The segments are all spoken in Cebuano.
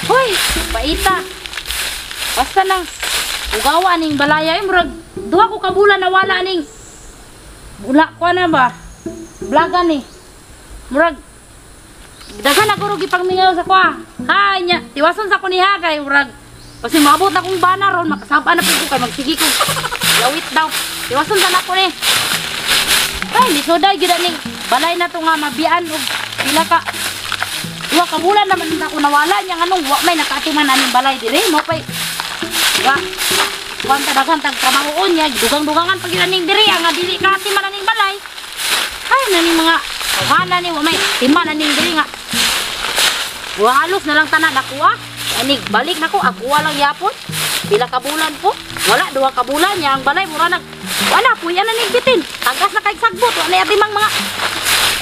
Hoy, paita. Basta lang ugawa ning balaya ay murag duha ko ka bulan nawala ning bula ko na ba? Blagan ni. Murag daghan na guro gipangmingaw sa kuha. Hay nya, tiwason sa ko niha kay murag kasi maabot na kong bana ron makasaba na pud ko kay magsige ko. Lawit daw. Tiwason sa nako ni. Ay, lisuday gyud ning balay na to nga mabian og pila ka duha ka bulan naman ako nawala niya nganong wa may nakaatiman aning balay dire mo pay wa kuan ta daghan tag trabahoon niya dugang-dugangan pag yun aning diri nga dili kaatiman aning balay. Ay naning mga tawhana ni wa may timan aning diri nga wa halos na lang tanan nakuha anig balik nako akuha lang yapon pila ka bulan po wala duha ka bulan niya ang balay mura nag wala puy ana ning bitin tagas na kay sagbot wa na atimang mga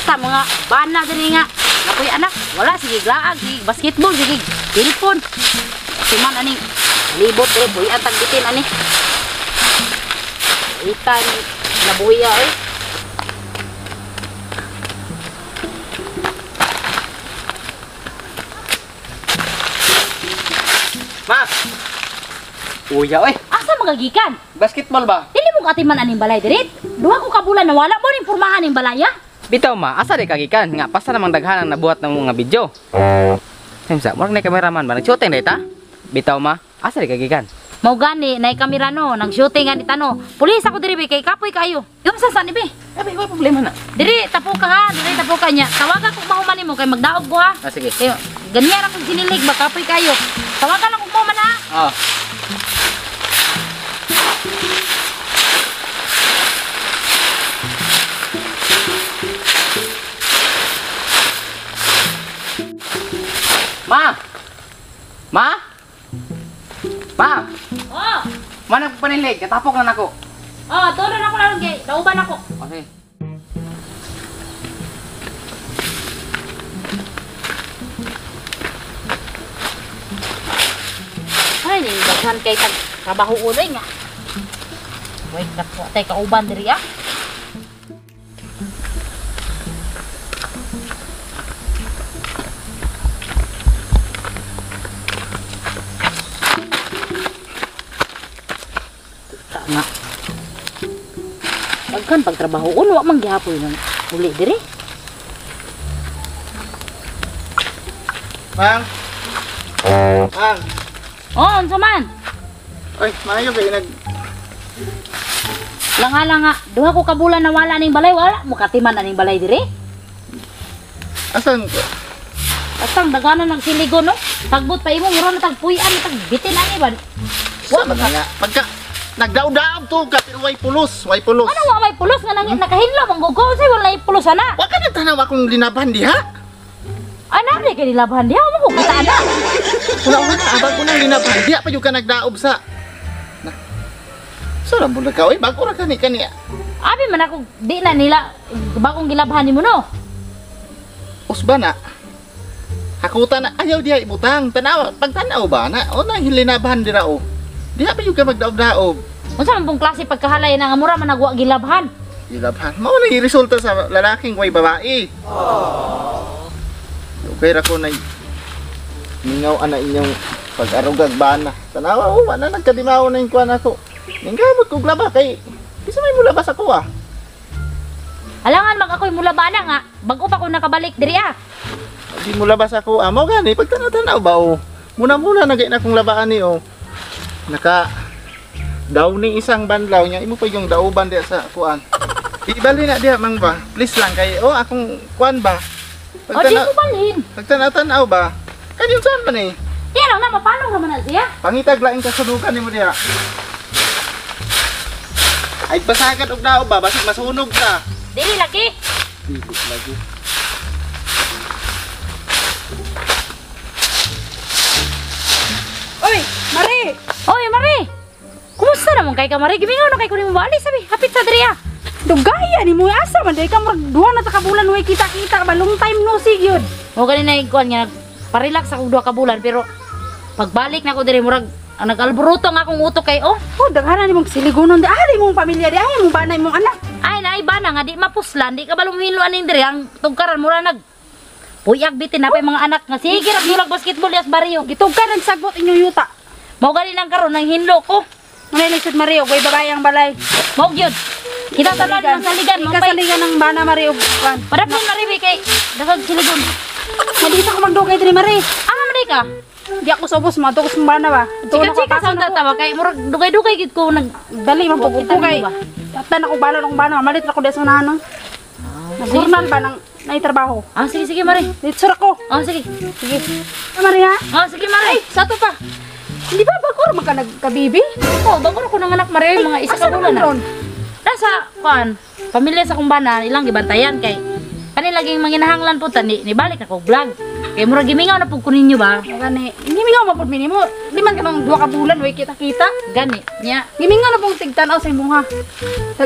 sa mga bana diri nga napuy anak wala sige glaag sige basketball sige telepon timan aning libot diri puy ang tagbitin ani itan nabuya oy. Ma. Uya oy. Asa magagikan? Basketball ba? Dili mo katiman aning balay diri. Duha ko ka bulan nawala mo ning pormahan ning balaya. Bitaw ma, asa di kagikan nga pasta namang daghan ang nabuhat ng mga video. Simsa, murag na cameraman ba nag-shooting dayta? Bitaw ma, asa di kagikan? Mao gani nay kamera no, nag-shooting gani tano. Pulis ako diri be kay kapoy kayo. Yung sa sani be? Abi, way problema na. Diri tapo ka ha, diri tapo ka nya. Tawagan kog mahuman nimo kay magdaog ko ha. Ah, sige. Kay ganyan akong sinilig ba kapoy kayo. Tawagan akong mahuman ha. Oh. Ma! Ma! Ma! Oh! Mana ko panilig, katapok na nako. Oh, turon ako lang kay dauban ako. Okay. Ay, ning daghan kay tag trabaho uloy nga. Way katwa tay kauban diri ah. Nga. Daghan pagtrabaho wa man gihapoy nang uli diri. Mang. Mang. Oh, unsa man? Oy, maayo kay nag Langa-langa, duha ko ka bulan nawala ning balay, wala mo katiman aning balay diri. Asan ko? Atang daghanan nagsiligo no. Tagbot pa imo mura na tag puy-an tag bitin ani ba. Wa man nga. Pagka nagdaog-daog to ka pero way pulos, way pulos. Ano wa may pulos nga nang nakahinlo man gugo say wala pulos ana. Wa ka nagtanaw akong linaban diha. Ana di kay nilaban diha mo ko kita ana. Wala ko na abang ko nang linaban diha pa jud ka nagdaob sa. Na. Sara mo ka oy bago ra kani kani. Abi man ako di na nila bagong gilabhan nimo no. Usba na. Hakutan na ayaw diha ibutang tanaw pagtanaw ba na o na linaban dira o. Diha pa jud ka magdaog-daog. Unsa man pong klase pagkahalay na nga mura man nagwa gilabhan? Gilabhan. Mao na resulta sa lalaking way babae. Oh. Okay ra ko nay mingaw ana inyong pag-arugag bana. Tanawa o wala nagkadimaw na yung kuan ako. Ninggamot kog laba kay bisa may mulabas ako ah. Alangan mag ako'y mulaba na nga bag-o pa ko nakabalik diri ah. Di mulabas ako ah. Mao gani pagtanaw-tanaw ba o. Muna-muna na gay na akong labaan ni o. Naka daw ni isang banlaw niya imo pa yung dauban diha sa kuan. Ibali na diha mang ba. Please lang kay oh akong kuan ba. O di ko balhin. Pagtanaw-tanaw ba. Kani unsan man eh? Di lang na mapalong ra man na siya. Pangitag laing kasunugan nimo diha. Ay basagan og daog ba basig masunog ka. Dili lagi. Dili lagi. Oy, Mari. Oy, Mari. Kumusta naman kay ka Mari? Gimingaw na kay kunin mo bali sabi. Hapit sa diri ah. Dugaya ni mo asa man day ka murag duha na ta ka bulan way kita-kita ba long time no see gyud. Mo gani na kuan nga parelax ako duha ka bulan pero pagbalik na ko diri murag ang nag-alboroto nga akong utok kay oh. Oh, daghanan nimong siligonon di ari mong pamilya di ay mong bana imong anak. Ay naay bana nga di mapuslan di ka balong hinlo aning diri ang tugkaran mura nag Puyag bitin na pa yung mga anak nga sige ra gyud basketball yas baryo. Gitug ka nagsagbot inyong yuta. Mao gani lang karon nang hinlo ko. Manay lisod Marie og way babae ang balay. Mao gyud. Kita tanan ng saligan mo Ika saligan ng bana Marie og kan. Padapon Marie kay daghang siligon. Madisa ko magdugay diri Marie. Ama man ka? Di ako sa ubos, madto ko sa bana ba. Chika-chika sa unta ta ba kay murag dugay-dugay gid ko nag dali man pud ko kay. ba? Tan ako balon akong bana, malit ra ko des unahan no. Nagurnal ba nang nay trabaho. Ah, sige sige Marie. Dito ra ko. Ah, sige. Sige. Marie ha. Ah, sige Marie. Sa to pa. Hindi ba bago ra man ka nagkabibi? Oh, bago ra ko nanganak Marie, mga isa ka bulan na. Nasa kuan, pamilya sa kong bana ilang gibantayan kay kani laging manginahanglan po ta ni balik ako vlog. Kay murag gimingaw na pud ko ninyo ba? Gani, gimingaw man pud minimo. Di man kanang duha ka bulan way kita-kita. Gani nya. Gimingaw na pong tigtan-aw sa imuha.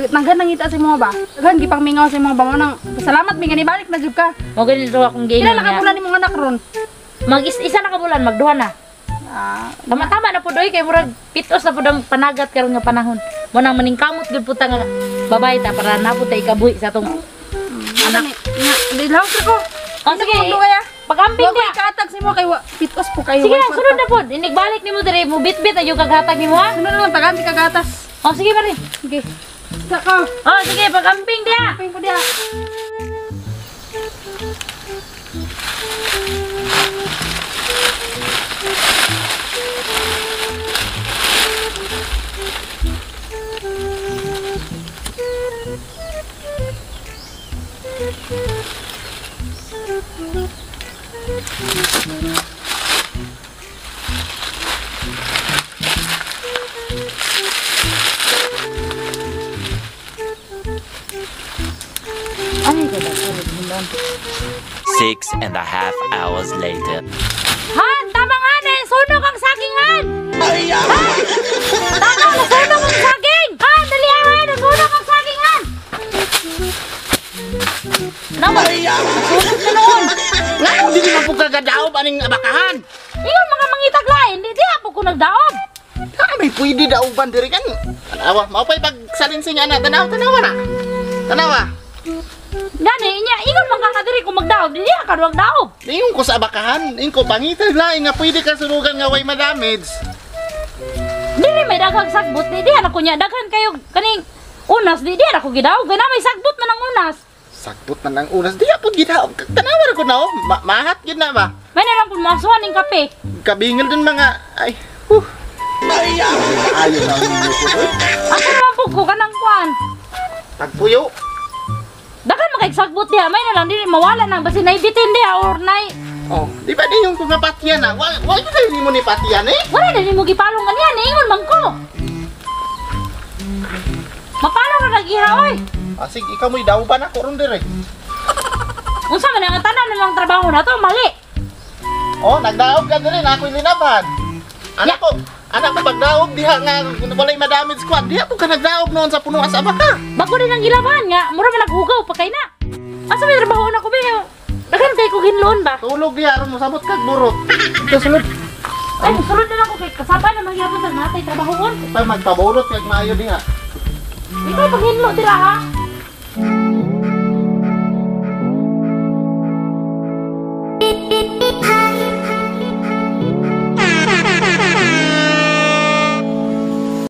Naghan nangita sa imuha ba? Daghan gipang mingaw sa imuha ba mo nang salamat mi gani balik na jud ka. Mo gani ro akong giingon. Pila na ka bulan imong anak ron? Mag isa na ka bulan, magduha na. Tama-tama na pud oy kay murag pitos na pud ang panagat karon nga panahon. Mo nang maningkamot gyud pud ta nga babae ta para na pud ta ikabuhi sa atong anak. Dilaw ko. Oh, sige. Pag-amping ka. Katag sa imo kay pitos po kayo. Sige lang, sunod na pod. Inigbalik nimo diri mo bitbit ayo kaghatag nimo ha. Sunod na lang pag-amping kagatas. Oh, sige Marie. Sige. Saka. Oh, sige pag-amping diha. Amping po diha. Ay, ganda. 6.5 hours later. Han, tamang han eh. Sunog ang saging, Han. Han! Tama, nasunog ang saging. Han, dali han. Nasunog ang saging, Han. Naman, nasunog na noon. Nga, hindi naman po kagadaob aning abakahan. Iyon mga mangitag lain, di po ko nagdaob. May pwede daoban diri kan. Tanawa, maupay pagsalinsing ana, tanawa, tanawa na. Tanawa. Gani, inya, ingon man ka diri kung magdaob, di ka magdaob. Ingon ko sa abakahan, ingon ko pangitag lain nga pwede ka sunugan nga way ma-damage. Dili may daghang sagbot, di na ko nya daghan kayo kaning unas, di na ko gidaog, kay na may sagbot man ang unas. Sagbot man ang unas, di po gidaog. Tanawa ra ko na oh, mahat gyud na ba. May na lang pud masuhan ning kape. Kabingil din mga ay, huh. Ayo na ninyo ko. Asa naman po ko kanang kuan? Tagpuyo. Daghan makigsagbot diha, may na lang dili mawala nang basin naibitin diha or nay. Oh, di ba di yung kung napatiyan na? Wa wa gyud nimo ni patiyan eh. Wala na nimo gipalong ganiyan, ingon man ko. Mapalong na nagiha oy. Ah, sige, ikaw mo'y dauban ako ron dire. Unsa man ang tanan namang trabaho na to, mali. Oh, nagdaob ka dire na ako'y linaban. Anak ko, anak ko pagdaob diha nga walay ma-damage kwan. Diha po ka nagdaob noon sa puno sa abaka. Bago din ang ilaban nga, mura man naghugaw pa kay na. Asa may trabaho na ko be? Daghan kay ko hinloon ba? Tulog diha aron mo samot kag burot. Ito sulod. Ay, sulod na lang ko kay kasaba na magyapon sa natay trabahoon. Pa magpaburot kag maayo diha. Ikaw paghinlo dira ha.